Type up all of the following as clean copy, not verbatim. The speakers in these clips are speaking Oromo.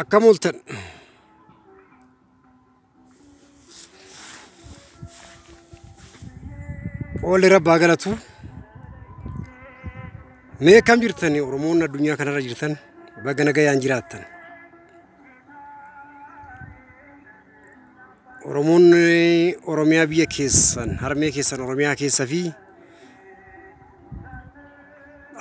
Akkam ooltan? Oolli rabbaa galatu. Mee akkam jirtani Oromoon addunyaa kanarra jirtan baga nagayaan jiraattan. Oromoon Oromiyaa biyya keessan harmee keessan Oromiyaa keessa fi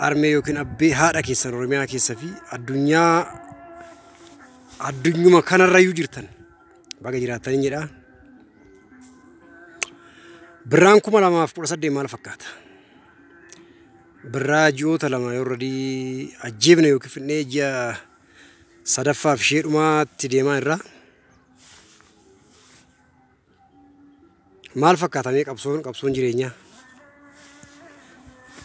harmee yookiin abbee haadha keessan Oromiyaa keessa fi addunyaa addunyuma kanarrayyuu jirtan baga jiraattanii jedha. Birraan 2018 maal fakkaata? Birraa ji'oota lama already ajjeefne yookiin fidnee ji'a sadaffaaf ishee dhumaatti deemaa irra. Maal fakkaata mee qabsoon jireenyaa?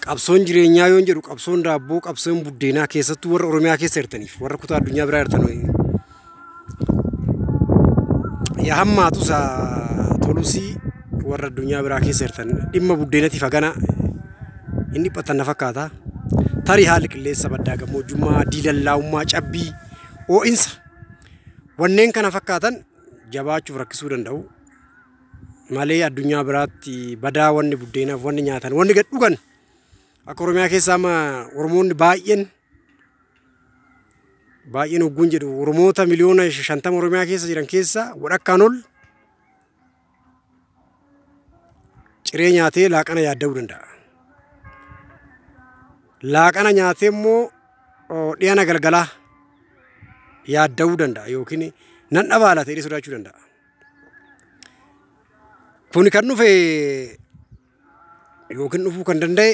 Qabsoon jireenyaa yoon jedhu qabsoon daabboo, qabsoon buddeenaa keessattuu warra Oromiyaa keessa jirtaniif warra kutaa addunyaa biraa jirtan yaa hammaatu isaa tolusii warra addunyaa biraa keessa jirtan dhimma buddeenatiif hagana hin dhiphatan na fakkaata. Tarii haalli qilleensa baddaa gammoojjummaa, diilallaa'ummaa, cabbii, ho'insa wanneen kana fakkaatan jabaachuuf rakkisuu danda'u. Malee addunyaa biraatti badaa wanni buddeenaaf wanni nyaatan wanni gad dhugan akka Oromiyaa keessaa amma Oromoonni baay'een baay'een hogguun jedhu Oromoota miliyoona 50 Oromiyaa keessa jiran keessaa walakkaan ol ciree nyaatee laaqana yaadda'uu danda'a. Laaqana nyaatee immoo dhiyana galgalaa yaadda'uu danda'a yookiin nan dhabaala ta'ee sodaachuu danda'a. Kuni kan dhufe yookiin dhufuu kan danda'e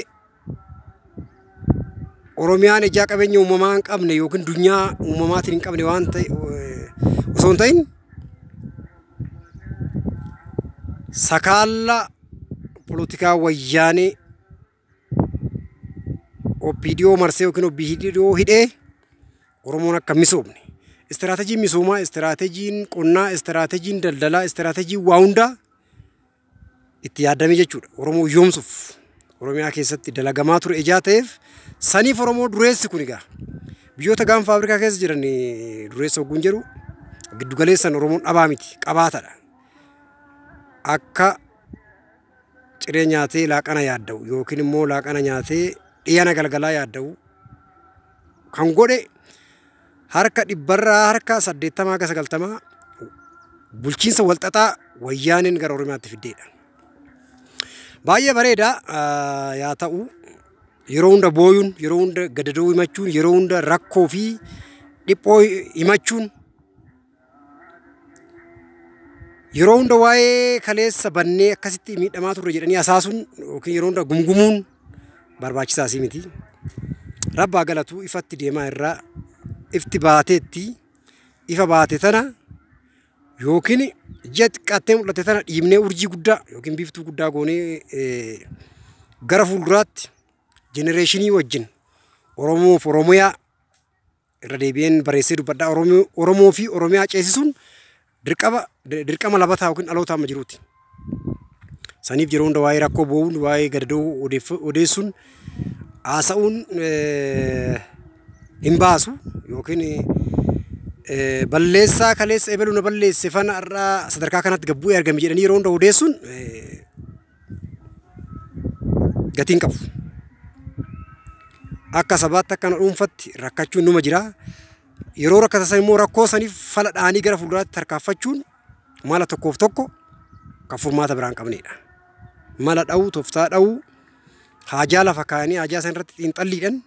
Oromiyaan ijaa qabeenya uumamaa hin qabne yookiin dunyaa uumamaatiin hin qabne waan ta'e osoo hin ta'in sakaalla polotikaa wayyaanee OPDO marsee yookiin OPDO hidhee Oromoon akka misoomne. Istiraateejiin misoomaa, istiraateejiin qonnaa, istiraateejiin daldalaa, istiraateejiin waa hundaa itti yaadamee jechuudha. Oromoo yoomsuuf Oromiyaa keessatti dalagamaa ture ijaa ta'eef saniif Oromoo dureessi kun egaa biyyoota gaanfa Afrikaa keessa jiran dureessa hogguun jedhu giddugaleessan Oromoon dhabaa miti qabaatadha. Akka ciree nyaatee laaqana yaadda'u yookiin immoo laaqana nyaatee dhiyana galgalaa yaadda'u kan godhe harka dhibbarraa harka 80 haga 90 bulchiinsa walxaxaa wayyaaneen gara Oromiyaatti fiddeedha. Baay'ee bareeda yaa ta'u yeroo hunda booyuun, yeroo hunda gadadoo himachuun, yeroo hunda rakkoo fi dhiphoo himachuun, yeroo hunda waa'ee kaleessa bannee akkasitti miidhamaa turre jedhanii hasaasuun yookiin yeroo hunda gumgumuun barbaachisaas miti. Rabbaa galatuu ifatti deemaa irraa ifti baateetti ifa baate tana yookiin ji'a xiqqaattee mul'ate tana dhiibnee urjii guddaa yookiin biiftuu guddaa goonee gara fuulduraatti jenereeshinii wajjin Oromoof Oromiyaa irra deebi'een barreessee dubbadhaa Oromoo fi Oromiyaa ceesisuun dirqama labataa yookiin dhaloota amma jiruuti. Saniif yeroo hunda waa'ee rakkoo boo'uun, waa'ee gadadoo odeessuun, haasa'uun hin baasu yookiin balleessaa kaleessa ebaluu na balleesse fana har'aa sadarkaa kanatti gad bu'ee argame jedhanii yeroo hunda odeessuun gatii hin qabu. Akka sabaatti akka na dhuunfatti rakkachuun numa jira. Yeroo rakkatan san immoo rakkoo saniif fala dha'anii gara fuulduraatti tarkaanfachuun mala tokkoof tokko kan furmaata biraa hin qabnedha. Mala dha'uu, tooftaa dha'uu, haajaa lafa kaa'anii haajaa san irratti xiinxalliidhaan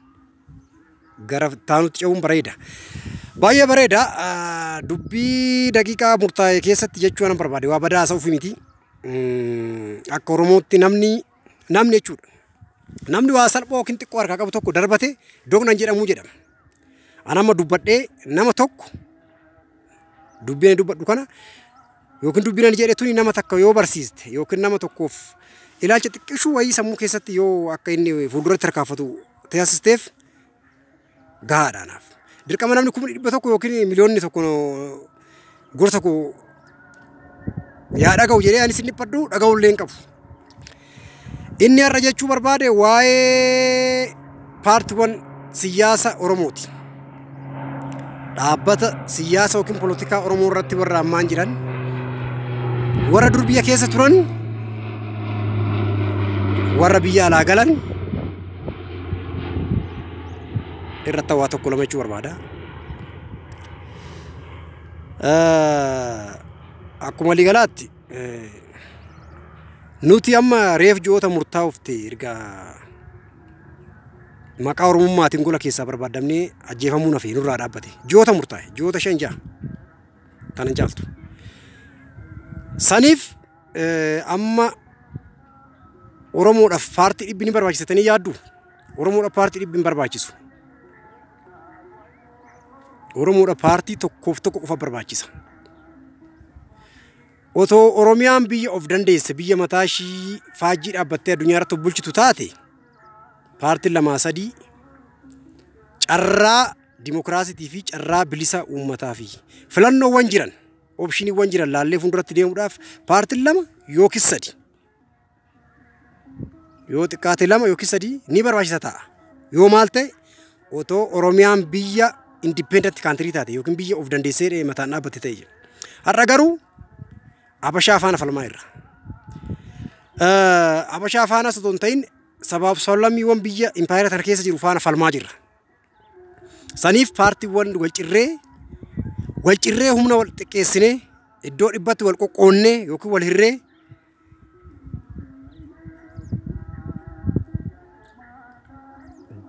gara taanutti ce'uun bareeda. Baay'ee bareeda. Dubbii daqiiqaa murtaa'e keessatti jechuu anan barbaade waa badaa haasa'uuf miti. Akka Oromootti namni jechuudha. Namni waa salphoo yookiin xiqqoo harkaa qabu tokko darbate doqnan jedhamuu jedhama. An amma dubbadhee nama tokko dubbii ani dubbadhu kana yookiin dubbiin ani jedhe tuni nama takka yoo barsiiste yookiin nama tokkoof ilaalcha xiqqishuu wayii sammuu keessatti yoo akka inni fuulduratti tarkaanfatu taasisteef gahaadha anaaf. Dirqama namni 100,000 yookiin miliyoonni tokko gorsa koo yaa dhaga'u jedhee anis hin dhiphadhu dhaga'u illee hin qabu. Inni har'a jechuu barbaade waa'ee paartiiwwan siyaasa Oromooti. Dhaabbata siyaasa yookiin polotikaa Oromoo irratti warra ammaan jiran, warra dur biyya keessa turan, warra biyya alaa galan irratti waa tokko lama jechuu barbaada. Akkuma waliigalaatti nuti amma reef ji'oota murtaa'uuf erga maqaa Oromummaatiin gola keessaa barbaadamnee ajjeefamuu nafe nurraa dhaabbate. Ji'oota murtaa'e, ji'oota 5-6 tanan caaltu. Saniif amma Oromoodhaaf paartii dhibbi ni barbaachisatanii yaaddu. Oromoodhaaf paartii dhibbi hin barbaachisu. Oromoodhaaf paartii tokkoof tokko qofa barbaachisa. Otoo Oromiyaan biyya of dandeesse, biyya mataa ishii faajjii dhaabbattee addunyaa irratti of bulchitu taate, paartiin 2-3 carraa dimokiraasiitii fi carraa bilisa uummataa fi filannoowwan jiran, opshiniiwwan jiran laallee fuulduratti deemuudhaaf paartiin 2 yookiis 3, yoo xiqqaate 2 yookiis 3 ni barbaachisa ta'a. Yoo maal ta'e, otoo Oromiyaan biyya independent country taate yookiin biyya of dandeessee mataan dhaabbate ta'e. Har'a garuu Abashaa faana falmaa irra. Abashaa faanas otoo hin ta'in sabaaf sablammiiwwan biyya impaayera tana keessa jiru faana falmaa jirra. Saniif paartiiwwan wal cirree wal cirree, humna wal xiqqeessinee, iddoo 100tti wal qoqqoonnee yookiin wal hirree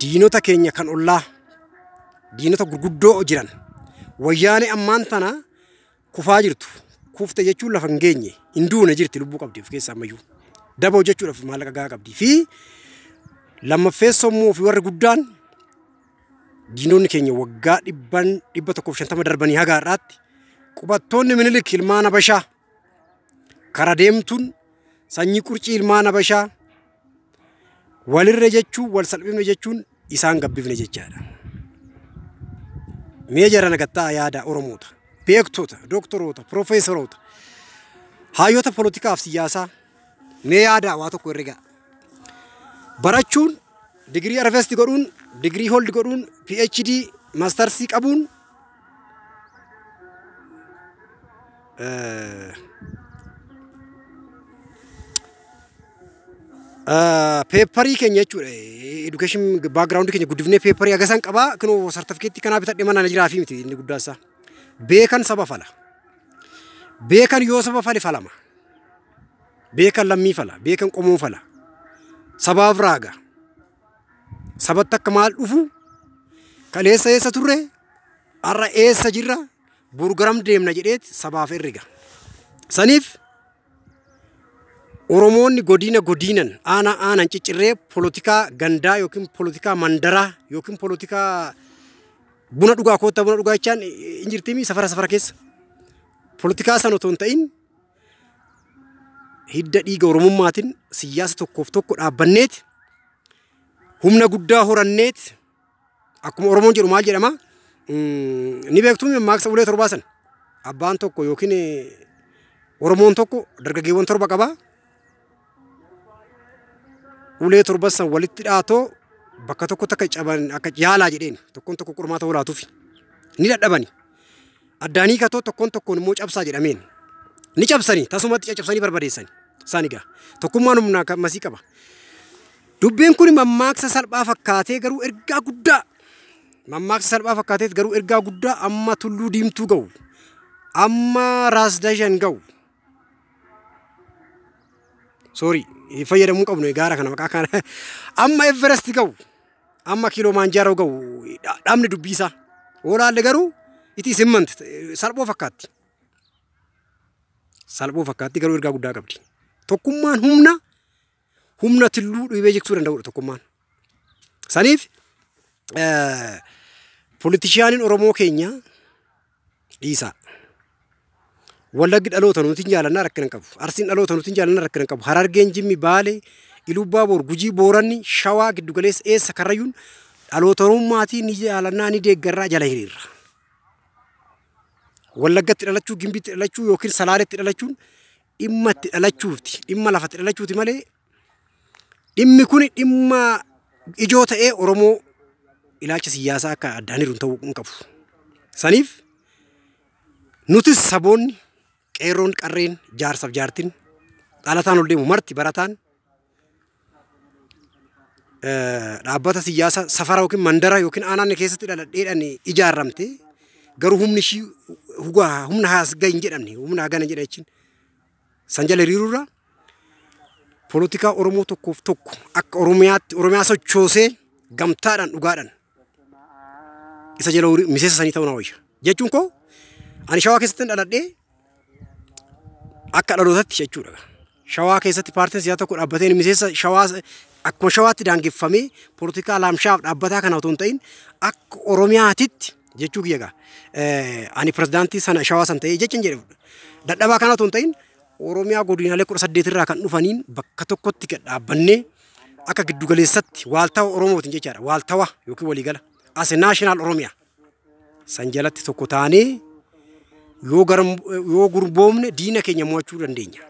diinota keenya kan ollaa, diinota gurguddoo jiran, Wayyaanee ammaan tana kufaa jirtu, kufte jechuun lafa hin geenye, hin duune, jirti, lubbuu qabdi of keessaa, ammayyuu daba hojjechuudhaaf maallaqa gahaa qabdi, fi lammaffeessoo immoo fi warri guddaan diinonni keenya waggaa 150 darbanii haga har'aatti qubattoonni Minilik, ilmaan Habashaa, kara deemtuun sanyii qurcii ilmaan Habashaa walirra jechuun, wal salphifne jechuun isaan gabbifne jechaadha. Mee jara nagattaa yaada, Oromoota, beektota, doktoroota, piroofeesaroota, hayyoota poolitikaaf siyaasaa, mee yaada, waa tokko herregaa. Barachuun, digirii harvest godhuun, digirii hold godhuun, PhD, maastarsii qabuun paperii keenya jechuudha. Education background keenya guddifnee paperii agasan qabaa, kunoo sartifikeettii kanaa bitadhee mana na jiraa fi miti inni guddaasaa. Beekan saba fala. Beekan yoo saba fale falama. Beekan lammii fala. Beekan qomoo fala. Sabaaf raaga. Sabatti akka maal dhufu, kaleessa eessa turre, har'a eessa jirra, boru garam deemna jedheet sabaaf herrega. Saniif Oromoonni godina godinan, aanaa aanan ciccirree polotikaa gandaa yookiin polotikaa mandaraa yookiin polotikaa buna dhugaa, koottaa buna dhugaa jechaan hin jirtimi safara safara keessa. Polotikaa sana otoo hin ta'in hidda dhiiga Oromummaatiin siyaasa tokkoof tokko dhaabbanneet humna guddaa horanneet, akkuma Oromoon jedhu, maal jedhama, ni beektuu, mammaaksa ulee torbaa sana, abbaan tokko yookiin Oromoon tokko dargaggeewwan torba qabaa. Ulee torba san walitti dhaatoo bakka tokkotti akka caban akka yaalaa jedheen, tokkoon tokko qormaata olaatuuf ni dadhabani. Addaanii katoo tokkoon tokkoon immoo cabsaa jedhameen. Ni cabsanii, tasumatti caccabsanii barbadeessani. Isaan egaa tokkummaan humnaa masii qaba. Dubbiin kun mammaaksa salphaa fakkaatee garuu ergaa guddaa, mammaaksa salphaa fakkaatee garuu ergaa guddaa amma Tulluu Diimtuu ga'u, amma Raas Dashan ga'u. Sorry, fayyadamuu qabnu gaara kana, maqaa kana, amma Everest ga'u, amma Kiiloomaanjaaroo ga'u dhabni dubbii isaa. Oolaalle garuu itti simmante salphoo fakkaatti. Salphoo fakkaatti garuu ergaa guddaa qabdi. Tokkummaan humna, humna tulluu dhibee jigsuu danda'udha tokkummaan. Saniif politicianiin Oromoo keenya dhiisaa. Wallaggi dhaloota nuti jaalannaa, rakkina hin qabu. Arsiin dhaloota nuti jaalannaa, rakkina hin qabu. Harargeen, Jimmi, Baalee, Ilubbaaboor, Gujii, Booranni, Shawaa, Giddugaleessa, eessa, Karrayyuun dhaloota Oromummaatii ni jaalannaa, ni deeggarraa, jala hiriirra. Wallaggatti dhalachuu, Gimbitti dhalachuu yookiin Salaaletti dhalachuun dhimma itti dhalachuuti, dhimma lafatti dhalachuuti malee dhimmi kun dhimma ijoo ta'ee Oromoo ilaalcha siyaasaa akka addaan hiru ta'uu hin qabu. Saniif nutis saboonni qeerroon qarreen jaarsaaf jaartiin dhalataan ol deemu marti barataan dhaabbata siyaasa safara yookiin mandara yookiin aanaan keessatti dhaladheedhaan ijaarramte garuu humni ishii humna haas gahi hin jedhamne humna hagana jedha jechuun san jala hiriiruurra poolitikaa Oromoo tokkoof tokko akka Oromiyaatti Oromiyaa sochoosee gamtaadhaan dhugaadhaan isa jala miseensa sanii ta'uu na wayya. Jechuun koo ani Shawaa keessatti dhaladhee akka dhalootatti jechuudha. Shawaa keessatti paartiin siyaasaa tokko dhaabbateen miseensa Shawaa akkuma Shawaatti daangeffamee poolitikaa laamshaaf dhaabbataa kana otoo hin ta'in akka Oromiyaatitti jechuu kiyya gaa. Ani pirezidaantii sana Shawaa san ta'ee jecha hin jedhu. Dadhabaa kana otoo hin ta'in Oromiyaa godinaalee 18 irraa kan dhufaniin bakka tokkotti gad dhaabbannee akka giddugaleessatti waaltawa Oromootiin jechaadha. Waaltawa yookiin waliigala. As national Oromiyaa. San jalatti tokko taanee yoo gurboomne diina keenya mo'achuu dandeenya.